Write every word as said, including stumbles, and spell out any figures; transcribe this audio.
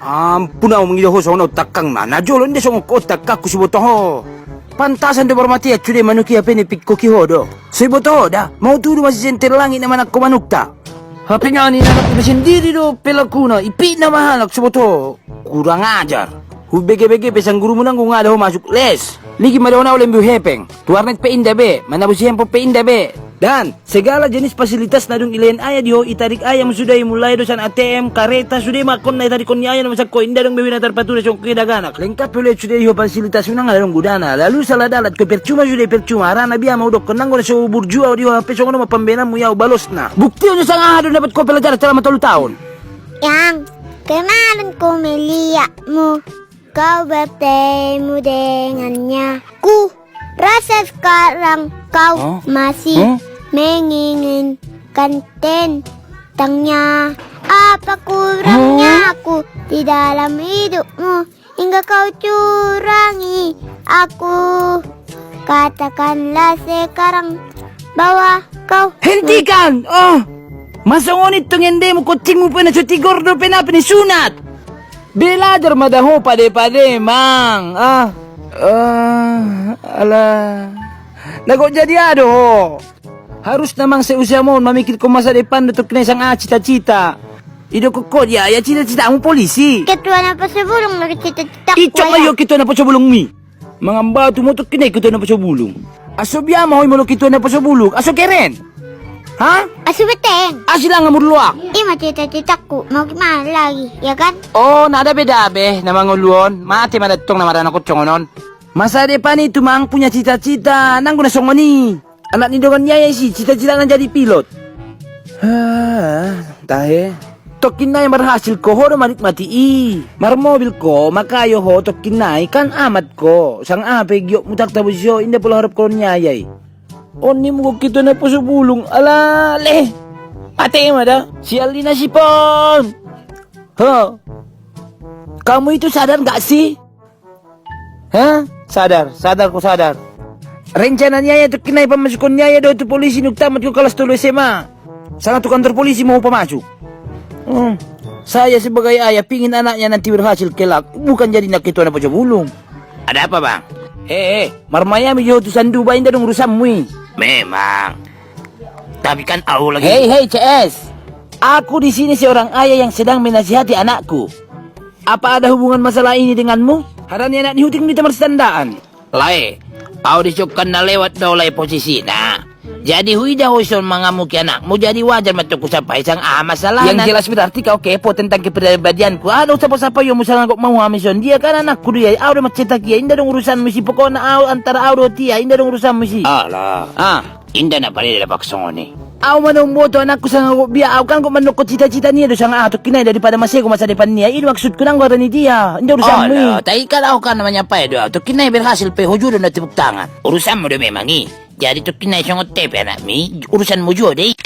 Ampun, au mangido ho songon on tangkangna. Na jolo inda songon ho tangkangku, so iboto ho. Pantasan do marmatean sude manuk i, hape nipingkoki ho do. So iboto ho da, mau tudu masisenter langit na manangko manukta. Hape nga ni anak iba sendiri do pelakuna, ipitnah ma halak, so iboto ho. Kurang ajar. Hubege-bege pe sian gurumu nanggo nga da ho masuk les. Ligin ma dohononhu lembu hepeng. Tu warnet pe inda be, manabusi handphone pe inda be. Dan segala jenis fasilitas na dung ilehen ayah di ho, itarik ayah ma sude i, mulai do sian A T M, kareta, sude ma angkon na itarikhon ni ayah na masa ho, inda adong be uju na tarpature songon ke daganak. Lengkap pe ulehen sude di ho fasilitas, unang adong godana. Lalu sala dalan ho, percuma sude, percuma. Harana bia ma hudokhon, nanggo na so burju au di ho, hape songon on ma pambahenanmu i, au balosna. Buktihon jo sanga aha do na dapot ho pelajaran selama tolu taon. Yang, kemarin ku melihatmu, kau bertemu dengannya. Ku rasa sekarang kau masih menginginkan tentangnya. Apa kurangnya aku di dalam hidupmu hingga kau curangi aku? Katakanlah sekarang bahwa kau... Hentikan! Oh! Masongon i tong endemu, koncingmu pe na so tigor dope, na pe nisunat. Belajar ma da ho pade-pade, Mang. Ah. Eh, ala. Na gok jadi aha do ho? Harusna, Mang, seusia ma on mamikirhon masa depan do, tongkin nai sanga cita-cita. Idokhon ho dia, ya, cita-citamu polisi. Ketua Naposobulung do cita-citaku. Icok ma ia ketua Naposobulung mi. Mangan batu ma ho tongkin nai ketua Naposobulung. Aso bia ma ho i molo ketua Naposobulung? Aso keren? Ha? Aso beteng. Aso langa murloak. I ma cita-citaku, mau gimana lagi, ya kan? Oh, na dabe-dabe na mangolu on, mate ma da tong na maranak on songon on. Masa depan itu, Mang, punya cita-cita, nanggo na songon i. Anak ni dongan ni ayah i, cita-citana jadi pilot. Hah, tahe. Tongkin nai marhasil ho, ho do manikmati i. Marmobil ho, makayo ho, tongkin nai kan amat ho. Sanga aha pe giotmu, tangkas tabusi ho, inda pola horop ho ni ayah i. On ni mugok ketua Naposobulung, ala le. Mate ma da. Sial ni nasib on. Ho. Kamu itu sadar nggak sih? Hah? Sadar, sadar, ku sadar. Rencana ni ayah tongkin nai pamasukhon ni ayah do tu polisi nunga tamat ho kalas tolu S M A. Sanga tu kantor polisi ma ho pamasuk. Hmm. Saya sebagai ayah pingin anaknya nanti berhasil kelak, bukan jadi na ketua Naposobulung. Ada apa, Bang? Eh, eh, marmayami jo ho tu Sanduba, inda adong urusanmu i. Memang. Tapi kan au lagi. Hei, hei, C S. Aku di sini seorang ayah yang sedang menasihati anakku. Apa ada hubungan masalah ini denganmu? Harani anak ni huting ni tamarsitandaan. Lae, au dison kan na lewat do, Lae, posisina. Jadi huida ho ison mangamuki anakmu, jadi wajar ma tong husampahi sanga aha masalahna. Yang jelas berarti kau kepo tentang kepribadianku. Aha do sapa-sapa ia, musang anggo mau hami songon dia, kan anakku do ia, au do mancetak ia, inda adong urusanmu isi. Pokokna au, antara au dohot ia, inda adong urusanmu isi. Alah. Ah. Inda na pareda dapak songon i. Au ma na umboto anakku sanga gok bia, au kan gok mandokkon cita-cita ni ia do sanga aha tongkin nai, daripada masego masa depan ni ia, i do maksudku, nanggo hata ni dia, inda urusanmu i. Alah, tai kan au kan na manyampai do au, tongkin nai berhasil pe ho juo do na tepuk tangan. Urusanmu do memang i. Jadi tongkin nai songon on pe anakmi, urusanmu juo do i.